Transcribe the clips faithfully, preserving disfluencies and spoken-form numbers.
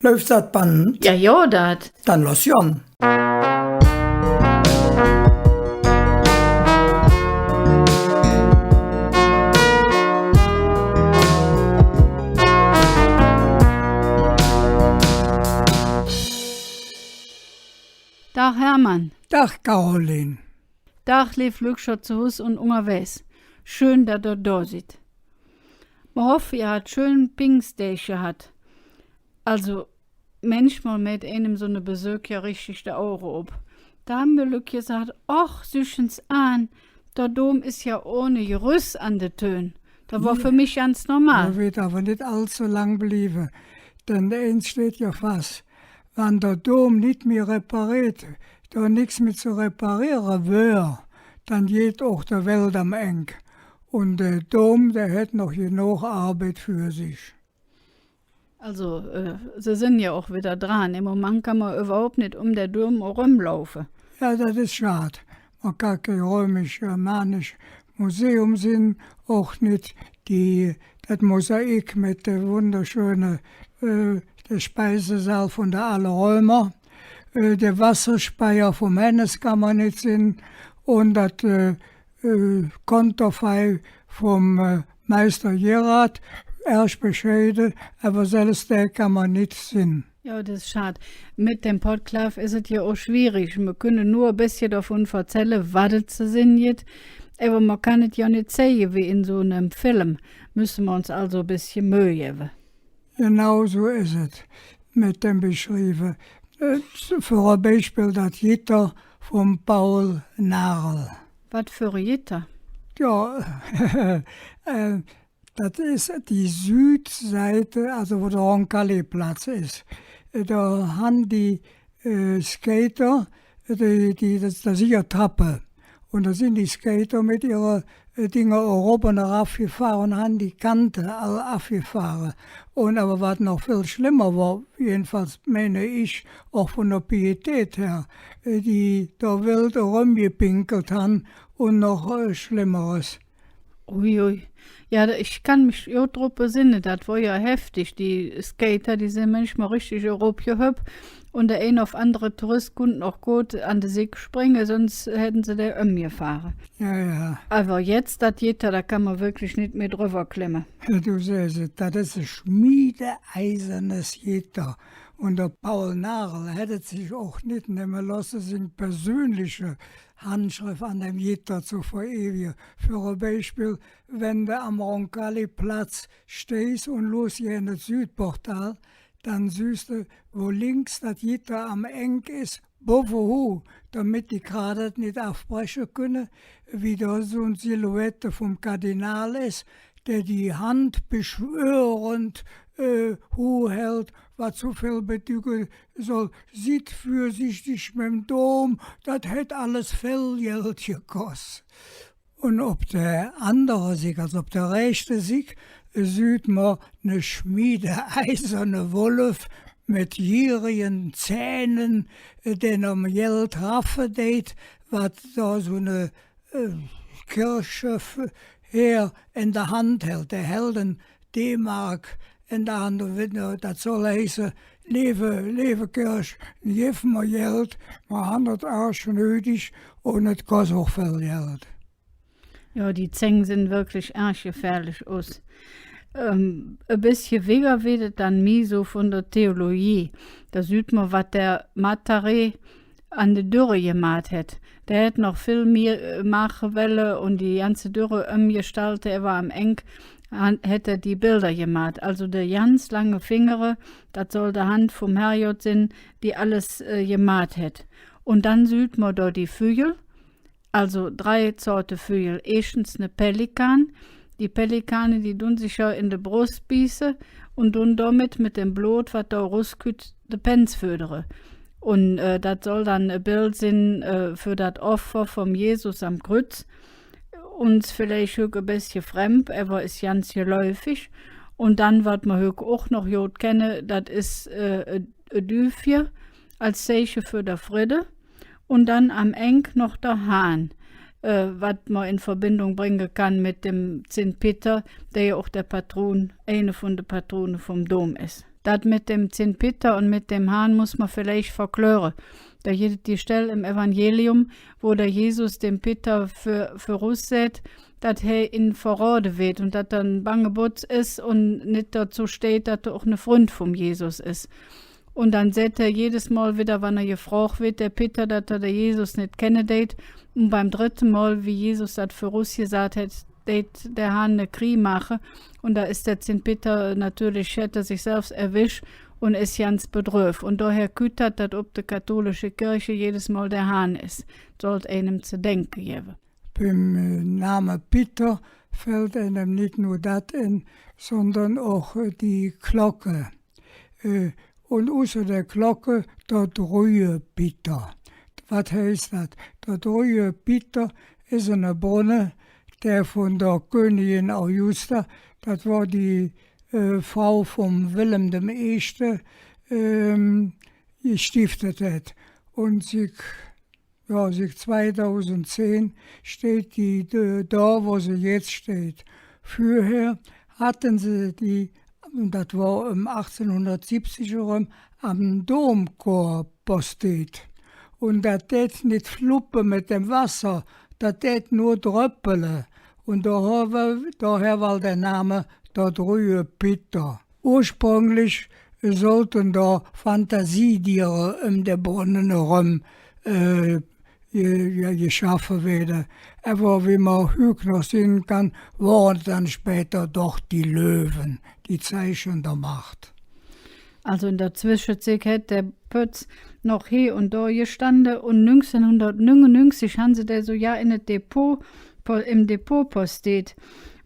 Läuf dat Band? Jo, jo, dat. Dann loss gonn. Dag, Hermann. Dag, Caroline. Dag, leev Lückcher zo Hus un ungerwägs. Schön, dat ehr do sid. Mer hoffe, ehr hat schön Pingsdäg gehat. Also, mänchmol mäht einem su ne Besök jo richtig de Auge op. Do han mer Lück gesaht: „Och, süch ens aan, der Dom es jo ohne Gerüss an de Tönn.“ Dat wor för mich ganz normal. Nä. Dä weed ävver nit allzo lang blieve, denn eins steiht jo fass: Wann der Dom nit mih repareet, do nix mih ze repareere wör, dann geiht och de Welt am Eng. Un der Dom, dä hät noch genog Arbeid för sich. Also, äh, se sin jo och widder dran. Em Moment kann mer üvverhaup nit öm der Dom erömlaufe. Jo, dat es schad. Mer kann kei römisch-germanisch Museum sin, och nit die, dat Mosaik met der wunderschöne, äh, der Speisesaal vun der aale Römer. Äh, der Wasserspeier vum Hennes kann mer nit sin. Un dat, äh, äh, Konterfei vum, äh, Meister Gerhard, ärg bescheide, ävver selvs dä kann mer nit sin. Jo, dat es schad. Met dem Podklaaf es et jo och schwierig. Mer künne nor e bessche dovun verzälle, wat et ze sin gitt, ävver mer kann et jo nit zeige wie en su nem Film. Müsse mer uns also e bessche Möh gevve. Genau su es et met dem Beschrieve. Äh, för e Beispill dat Gitter vum Paul Nagel. Wat för e Gitter? Jo, äh, dat es die Südseite, also wo der Roncalliplatz es. Äh, do han die, äh, Skater, die, die, dat, dat sin jo Trappe. Un do sin die Skater met ehre, äh, Dinger erop un erav gefahre un han die Kante all avgefahre. Un ävver wat noch vill schlemmer wor, jedenfalls meine ich, och vun der Pietät her, äh, die do wild erömgepinkelt han un noch, äh, Schlemmeres. Ui, ui. Jo, do, ich kann mich jo drop besenne, dat wor jo heftig. Die Skater, die sin mänchmol richtig erop gehöpp. Un der ein ov andere Touress kunnt noch god an de Sigg springe, söns hätten se dä ömgefahre. Jo, jo. Ävver jetz, dat Gitter, do kann mer wirklich nit mih drüvver klemme. Jo, do sähs et, dat es e schmiedeeisernes Gitter. Un der Paul Nagel hät et sich och nit nemme looße, sing persönliche Handschreff an dem Gitter ze verewige. För e Beispill, wann de am Roncalliplatz steihs un luurs en et Südportal, dann sühs de, wo links dat Gitter am Eng es, bovve huh, domet die Krade et nit avbreche künne, wie do su en Silhouette vum Kardinal es, dä die Hand beschwörend, äh, huh häld, wat su vill bedügge soll: Sid vürsichtig mem Dom, dat hät alles vill Geld gekoss. Un op der andere Sigg, also op der räächte Sigg, süht mer ne schmiedeeiserne Wolf met gierigen Zähne, dä nohm Geld raffe deit, wat do su ne, äh, Kirchhäär en der Hand häld. Dä häld en D-Mark en der Hand un weed, dat soll heiße: Leeve, leeve Kirch, gevv mer Geld, mer han et ärg nüdig un et koss och vill Geld. Jo, die Zäng sinn wirklich ärg gefährlich us. Ähm, e bessche wigger weed et dann mih su vun der Theologie. Do süht mer, wat der Mataré an de Dürre gemaht hät. Dä hät noch vill mih, äh, maache welle un die ganze Dürre ömgestalte, ävver am Eng han-, hät hä die Bilder gemaht. Also de ganz lange Fingere, dat soll de Hand vum Herrgodd sin, die alles, äh, gemaht hät. Un dann süht mer do die Vügel, also drei Zoote Vügel. Eeschtens ne Pelikan. Die Pelikane, die dun sich jo en de Bross bieße un dun domet, met dem Blod, wat do eruskütt, de Pänz föddere. Un, äh, dat soll dann e Beld sin, äh, för dat Offer vum Jesus am Krütz. Uns villeich hügg e bessche fremd, ävver es ganz geläufig. Un dann, wat mer hügg och noch god kenne, dat es, äh, e, e Düvche als Zeiche för der Fridde. Un dann am Eng noch der Hahn, äh, wat mer en Verbindung bränge kann met dem Zint Pitter, dä jo och der Patron, eine vun de Patrone vum Dom es. Dat met dem Zint Pitter un met dem Hahn muss mer villeich verkläre. Do gitt et die Stell em Evangelium, wo der Jesus dem Pitter vör-, vörussäht, dat hä in verrode weed un dat hä en bange Botz es un nit dozo steiht, dat hä och ne Fründ vum Jesus es. Un dann säht hä jedes Mol widder, wann hä gefrog weed, der Pitter, dat hä der Jesus nit kenne deit. Un beim drette Mol, wie Jesus dat vörusgesaht hät, deit der Hahn ne Krie maache. Un do es der Zint Pitter natörlich, hät hä sich selvs erwisch un es ganz bedröv. Un doher kütt dat, dat op de katholische Kirche jedes Mol der Hahn es. Sollt einem ze denke gevve. Beim, äh, Name Pitter fällt einem nit nor dat en, sondern och, äh, die Glocke. Äh, un usser der Glocke der drüge Pitter. Wat heiß dat? Der drüge Pitter es ene Brunne, dä vun der Königin Augusta, dat wor die, äh, Frau vum Willem dem Eeschte, ähm, gestiftet hät. Un zick Jo, zick zweidausendzehn steiht die, äh, do, wo se jetz steiht. Vörher hatte se die, dat wor öm achtzehnhundertsiebzig eröm, am Domchor posteet. Un dat dät nit fluppe met dem Wasser, dat dät nor dröppele. Un doher, doher wall der Name der drüge Pitter. Ursprünglich sollte do Fantasiediere öm der Brunne eröm, äh, ge-, ge-, geschaffe wääde. Ävver wie mer hügg noch sinn kann, wore dann später doch die Löwen, die Zeichen der Macht. Also en der Zweschezick hät der Pötz noch hee un do gestande un nüngzehnhundertnüngunnüngzig han se dä su jo en et Depot, po-, em Depot posteet,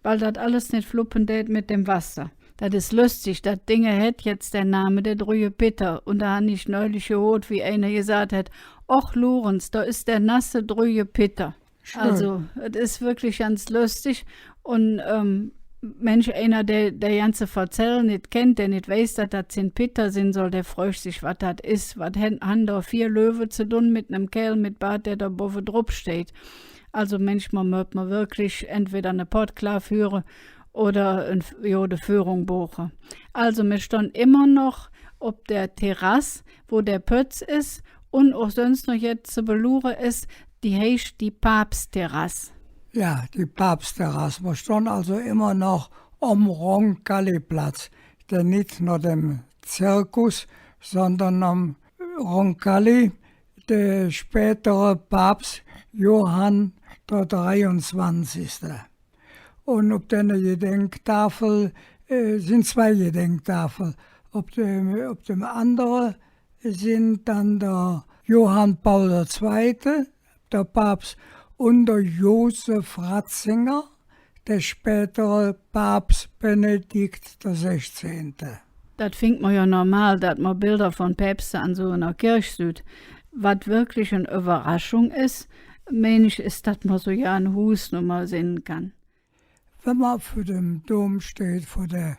weil dat alles nit fluppe dät met dem Wasser. Dat es löstig, dat Ding hät jetz der Name der drüge Pitter. Un do han ich neulich gehoot, wie einer gesaht hät: „Och, luur ens, do es der nasse drüge Pitter.“ Schön. Also, et es wirklich ganz löstig. Un, ähm, Mensch, einer, dä, dä ganze Verzäll nit kennt, dä nit weiß, dat dat Zint Pitter sin soll, dä frög sich, wat dat es. Wat han, han do veer Löwe ze dun met nem Kääl met Bart, dä do bovve drop steiht? Also manchmol mööt mer wirklich entweder ne Podklaaf hüre oder en, jo, de Führung buche. Also, mer stonn immer noch op der Terrass, wo der Pötz es, un och söns noch jet ze beluure es, die heiß die Papstterrass. Jo, die Papstterrass. Mer stonn also immer noch om Roncalliplatz, dä nit noh dem Zirkus, sondern om Roncalli, der spätere Paps Johann der Dreiunzwanzigste. Un op denne Gedenktafel, äh, sin zwei Gedenktafel. Op dem, op dem andere sin dann der Johann Paul der Zweite, der Paps, un der Josef Ratzinger, der spätere Paps Benedikt der Sechzehnte. Dat fingk mer jo normal, dat mer Belder vun Päpste an su ener Kirch süht. Wat wirklich en Üvverraschung es, mein ich, es, dat mer su jo en Huusnummer sinn kann. Wann mer vür dem Dom steiht, vür der,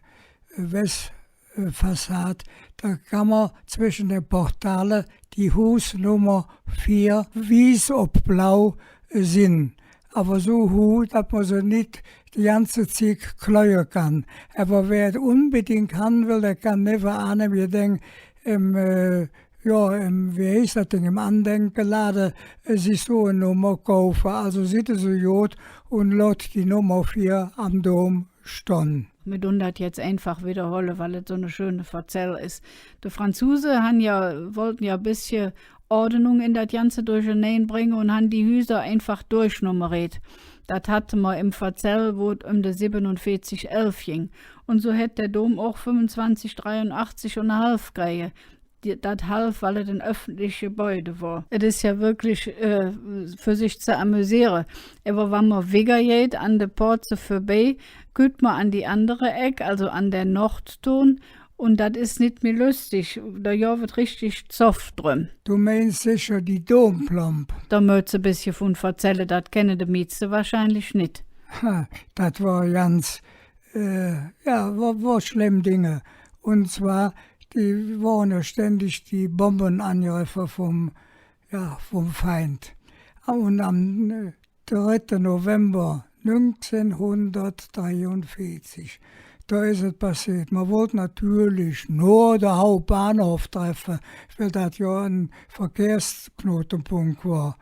äh, Wess-, äh, Fassad, do kann mer zwesche de Portale die Huusnummer veer wieß op blau, äh, sinn. Ävver su huh, dat mer se nit die ganze Zigg kleue kann. Ävver wä et unbedingk han well, dä kann nevven an em Gedenk, em, äh, Jo, em, wie heiß dat Ding, em Andenkelade, äh, sich su en Nummer kaufe. Also sid esu god un loot die Nummer veer am Dom stonn. Mer dun dat jetz einfach widderholle, weil et su ne schöne Verzäll es. De Franzuse han jo, wollte jo e bessche Ordnung en dat Ganze durchenein bränge un han die Hüser einfach durchnummeriert. Dat hatte mer em Verzäll, wo et öm de sibbenunveezig elf ging. Un su hät der Dom och fünfunzwanzig dreiunachzig un e halv kräge. Die, dat half, weil et en öffentlich Gebäude wor. Et es jo wirklich, äh, för sich ze amüsiere. Ävver wann mer wigger geiht, an de Pooze vörbei, kütt mer an die andere Eck, also an der Nordtoon, un dat es nit mih löstig. Do gov et richtig Zoff dröm. Do meins secher die Domplomb. Do mööts e bessche vun verzälle, dat kenne de mieste wahrscheinlich nit. Ha, dat wor ganz äh, jo, wor, wor schlemm Dinge. Un zwar, die wore jo ständig die Bombenangreffe vum, jo, vum Feind. Un am, äh, drette November nüngzehnhundertdreiunveezig, do es et passeet. Mer wollt natörlich nor der Hauptbahnhoff treffe, weil dat jo ene Verkehrsknotepunkt wor.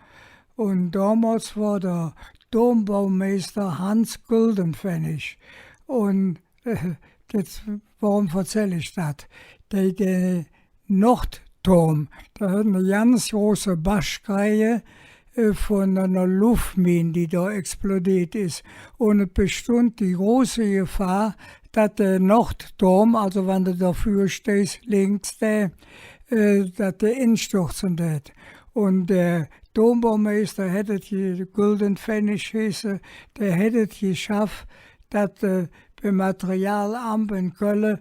Un domols wor der Dombaumeister Hans Güldenpfennig. Un, äh, jetz, woröm verzäll ich dat? Der, der Nordturm, dä hät ene ganz große Basch kräge, äh, vun ener Luffmin, die do explodeet es. Un et bestund die große Gefahr, dat der Nordturm, also wann de dovür steihs, links dä, äh, dat dä enstürze dät. Un der Dombaumeister hät et ge-, Güldenpfennig heeße, dä hät et geschaff, dat, äh, beim Materialamt en Kölle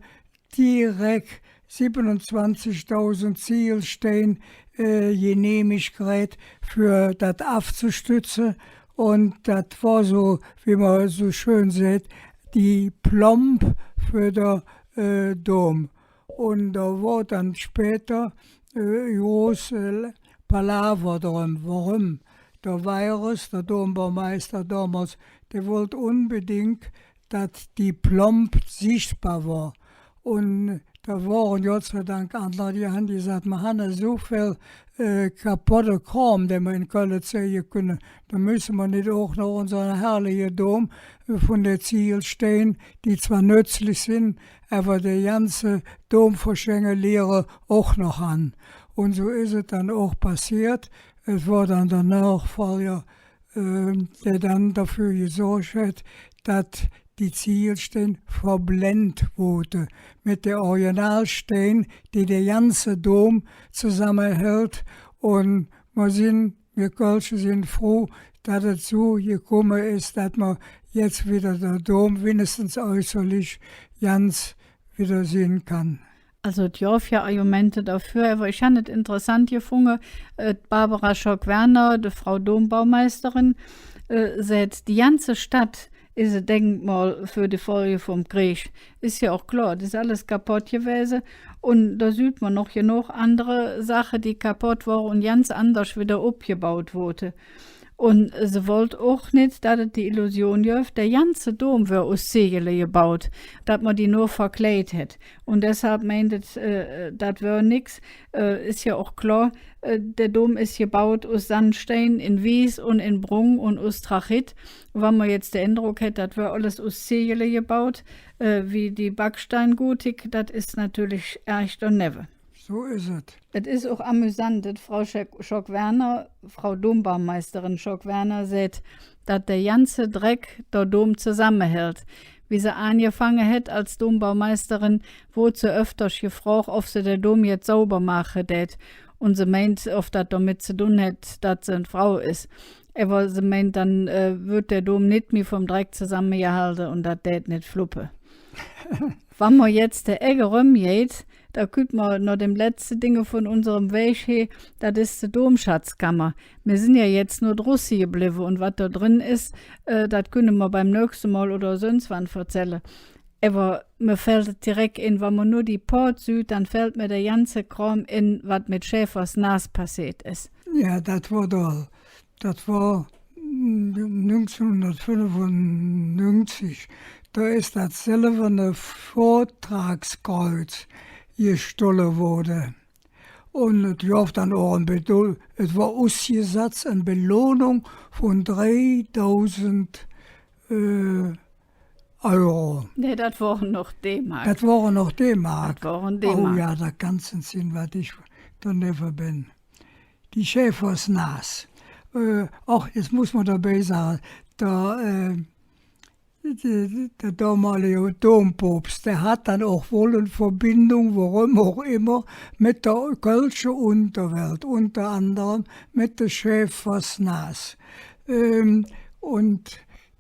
direk sibbenunzwanzigdausend Ziegelstein, äh, genehmig kräht, för dat avzestütze. Un dat wor su, wie mer su schön säht, die Plomb för der, äh, Dom. Un do wor dann später, äh, groß, äh, Palaver dröm. Woröm? Der Weires, der Dombaumeister domols, dä wollt unbedingk, dat die Plomb sichtbar wor. Un do wore Gott sei Dank andere, die han gesaht, mer han esu vill, äh, kapotte Krom, dä mer en Kölle zeige künne. Do müsse mer nit och noch unsere herrliche Dom, äh, vun der Ziegelstein, die zwar nötzlich sin, ävver der ganze Dom verschwengeliere och noch han. Un su es et dann och passeet. Et wor dann der Nachfolger, ähm, dä dann doför gesorg hät, dat die Ziegelstein verblend woodte met der Originalstein, die der ganze Dom zesammehäld. Un mer sin, mir Kölsche sin fruh, dat et su gekumme es, dat mer jetz widder der Dom winnigstens äußerlich ganz widder sinn kann. Also, et gov jo Argumente doför, ävver ich han et interessant gefunge, äh, Barbara Schock-Werner, de Frau Dombaumeisterin, äh, säht, die ganze Stadt es e Denkmol för de Folge vum Kreeg. Es jo och klor, dat es alles kapodd gewäse. Un do süht mer noch genog andere Saache, die kapodd wore un ganz anders widder opgebaut woodte. Un se wollt och nit, dat et die Illusion göv, der ganze Dom wör us Ziegele gebaut, dat mer die nor verkleidt hät. Un deshalv meint et, äh, dat wör nix, äh, es jo och klor, äh, der Dom es gebaut us Sandstein en Wieß un en Brung un us Trachyt. Wann mer jetz der Endrock hät, dat wör alles us Ziegele gebaut, äh, wie die Backsteingotik, dat es natörlich ärg donevve. Su es et. Et es och amüsant, dat Frau Schock-, Schock-Werner, Frau Dombaumeisterin Schock-Werner säht, dat der ganze Dreck der Dom zesammehäld. Wie se aangefange hät als Dombaumeisterin, woodt se öfters gefrog, ov se der Dom jetz sauber maache dät. Un se meint, ov dat domet ze dun hät, dat se en Frau es. Ävver se meint, dann, äh, wööd der Dom nit mih vum Dreck zesammegehalde un dat dät nit fluppe. Wann mer jetz de Eck eröm geiht, do kütt mer noh dem letzte Dinge vun unserem Wäg he, dat es de Domschatzkammer. Mir sin jo jetz nor drusse geblevve un wat do dren es, äh, dat künne mer beim nöchste Mol oder söns wann verzälle. Ävver mer fällt et direk en, wann mer nor die Poot süht, dann fällt mer der ganze Krom en, wat met Schäfers Nas passeet es. Jo, dat wor doll. Dat wor, mm, nüngzehnhundertfünfundnüngzig. Do es dat silverne Vortragskreuz gestolle woode. Un et gov dann och en Bedo-, et wor usgesatz en Belohnung vun dreidausend, äh, Euro. Nä, dat wore noch D-Mark. Dat wore noch D-Mark. Dat wore D-Mark. Oh jo, do kanns de sinn, wat ich donevve ben. Die Schäfers Nas. Äh, och, jetz muss mer dobei sage, der, äh, der, der domolige Dompopst, dä hät dann och wall en Verbindung, woröm och immer, met der kölsche Ungerwelt, unger anderem met der Schäfers Nas. Ähm, un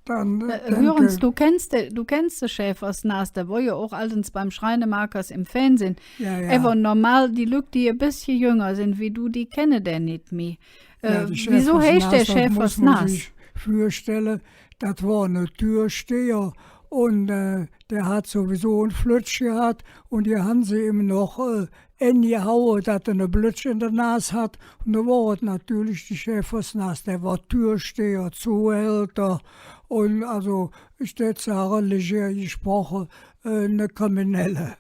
Dann, äh, äh, hür ens, do kenns de, do kenns de Schäfers Nas, dä wor jo och ald ens beim Schreinemakers em Fernsehen. Jo, jo. Ävver normal, die Lück, die e bessche jünger sin wie do, die kenne dä nit mih. Jo, äh, die Schäfers Nas, wiesu heiß dä Schäfers Nas? Dat muss mer sich vürstelle, dat wor ene Türsteher un, äh, dä hät suwiesu en Flötsch gehatt un die han se im noch, äh, engehaue, dat hä ene Blötsch en der Nas hatt. Un do wor et natörlich die Schäfersnas, dä wor Türsteher, Zuhälter un, alsu, ich dät sage, leger gesproche, äh, ene Kriminelle.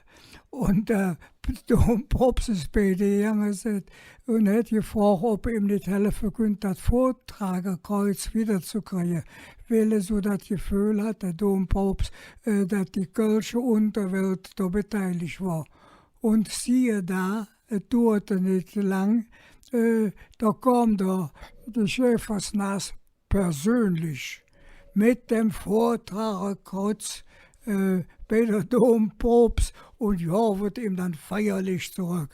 Un, äh, der Dompropst es bei dä gegange, säht, un hät gefrog, ov hä im nit helfe künnt, dat Vortragekreuz widder ze krige, weil hä su dat Geföhl hatt, der Dompropst, äh, dat die kölsche Ungerwelt do beteilig wor. Un siehe da, et duurde nit lang, äh, do kom der, die Schäfersnas persönlich met dem Vortragekreuz, äh, bei der Dompropst un gov et im dann feierlich zoröck.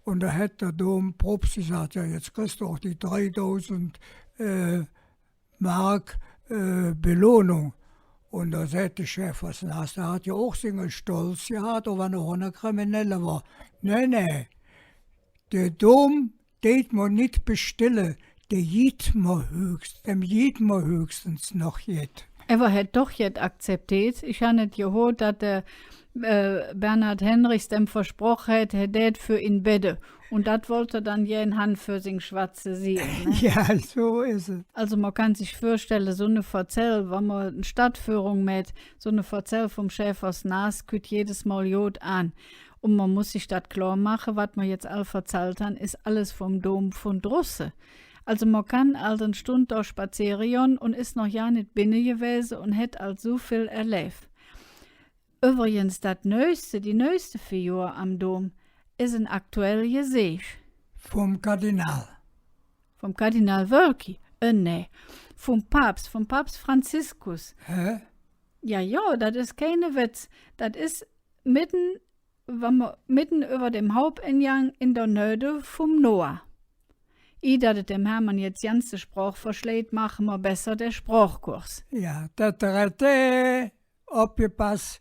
Un do hät der Dompropst gesaht: „Jo, jetz kriss de och die dreidausend, äh, Mark, äh, Belohnung.“ Un do säht de Schäfersnas, dä hät jo och singe Stolz gehatt, och wann hä och ene Kriminelle wor: „Nä, nä, der Dom deit mer nit bestelle, dä gitt mer höchst-, däm gitt mer höchstens noch jet.“ Ävver hä hät doch jet akzepteet. Ich han et gehoot, dat der, äh, Bernhard Henrichs däm versproch hät, hä dät för in bedde. Un dat wollt hä dann gään han för sing schwatze Siel, ne? Jo, su es et. Alsu, mer kann sich vürstelle, su ne Verzäll, wann mer en Stadtführung mäht, su ne Verzäll vum Schäfersnas kütt jedes Mol god aan. Un mer muss sich dat klor maache, wat mer jetz all verzallt han, es alles vum Dom vun drusse. Alsu, mer kann ald en Stund do spazeere gonn un es noch gar nit benne gewäse un hät ald su vill erläv. Üvvrigens, dat Nöhste, die nöhste Figur am Dom es en aktuell Geseech. Vum Kardinal. Vum Kardinal Wölki? Äh, nä. Vum Paps, vum Paps Franziskus. Hä? Jo, jo, dat es keine Wetz. Dat es medden, wann mer medden üvver dem Hauptengang en der Nöhde vum Noah. Ih dat et dem Hermann jetz ganz de Sproch verschleit, maache mer besser der Sprochkurs. Jo, dat drette Opgepass,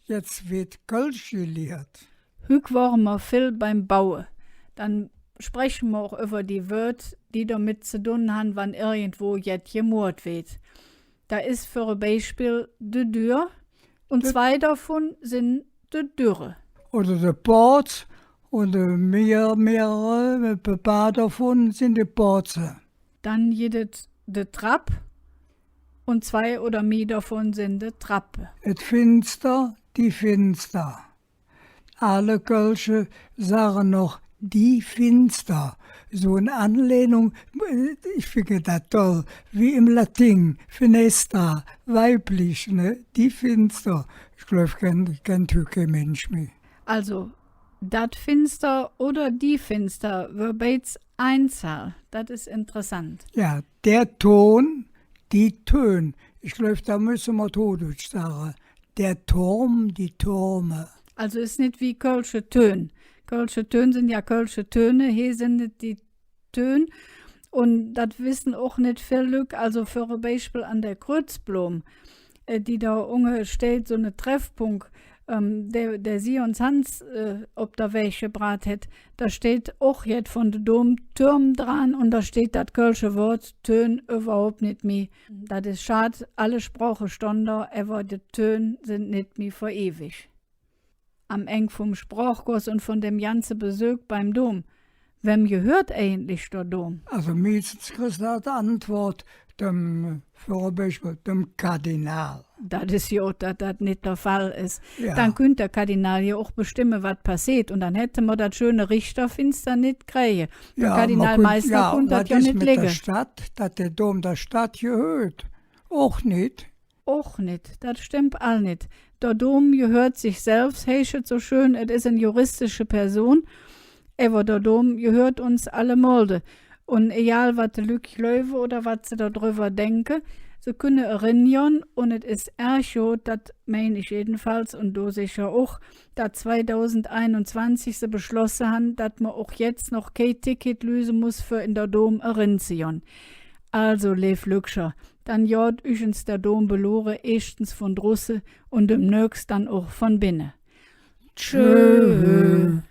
jetz weed Kölsch geliert. Hügg wore mer vill beim Baue. Dann spreche mer och üvver die Wööd, die domet ze dun han, wann irgendwo jet gemuurt weed. Do es för e Beispill de Dür, un zwei dovun sin de Dürre. Oder de Pooz, un, äh, mih-, mehrere, e paar dovun sin de Pooze. Dann gitt et de Trapp, un zwei oder mih dovun sin de Trappe. Et Finster, die Finster. Alle Kölsche sage noch die Finster. Su en Anlehnung, ich finge dat doll, wie em Lating, finestra, weiblich, ne? Die Finster. Ich gläuv, kennt, kennt hügg kei Minsch mih. Alsu, dat Finster oder die Finster wör beids Einzahl. Dat es interessant. Jo, der Ton, die Tön. Ich gläuv, do müsse mer et Huhdeutsch sage. Der Turm, die Türme. Alsu es nit wie kölsche Tön. Kölsche Tön sin jo kölsche Töne, hee sin et die Tön. Un dat wesse och nit vill Lück. Alsu för e Beispill an der Krützblom, äh, die do unge steiht, su ne Treffpunk, ähm, dä, dä Sions Hans, äh, op der Wäg gebraht hät, do steiht och jet vun de Domtürm dran un do steiht dat kölsche Wood Tön üvverhaup nit mih. Dat es schad, alle Sproche stonn do, ävver de Tön sin nit mih verewig. Am Eng vum Sprochkurs un vun dem ganze Besök beim Dom, wäm gehööt eigentlich der Dom? Alsu, meistens kriss de de Antwood, dem, för e Beispill, dem Kardinal. Dat es jo, dat dat nit der Fall es. Jo. Dann künnt der Kardinal jo och bestemme, wat passeet. Un dann hätte mer dat schöne Richterfinster nit kräge. Der Kardinalmeister kunnt dat jo nit legge. Jo, wat es met der Stadt, dat der Dom der Stadt gehööt? Och nit. Och nit, dat stemmp all nit. Der Dom gehööt sich selvs, heiß et su schön, et es en juristische Person, ävver der Dom gehööt uns allemolde. Un egal, wat de Lück gläuve oder wat se dodrüvver denke, se künne erengonn, un et es ärg god, dat mein ich jedenfalls, un do secher och, dat zweidausendeinunzwanzig se beschlosse han, dat mer och jetz noch kei Ticket löse muss, för en der Dom erenzegonn. Alsu, leev Lückcher, dann got üch ens der Dom beluure, eeschtens vun drusse un demnächs dann och vun benne. Tschö. Tschö.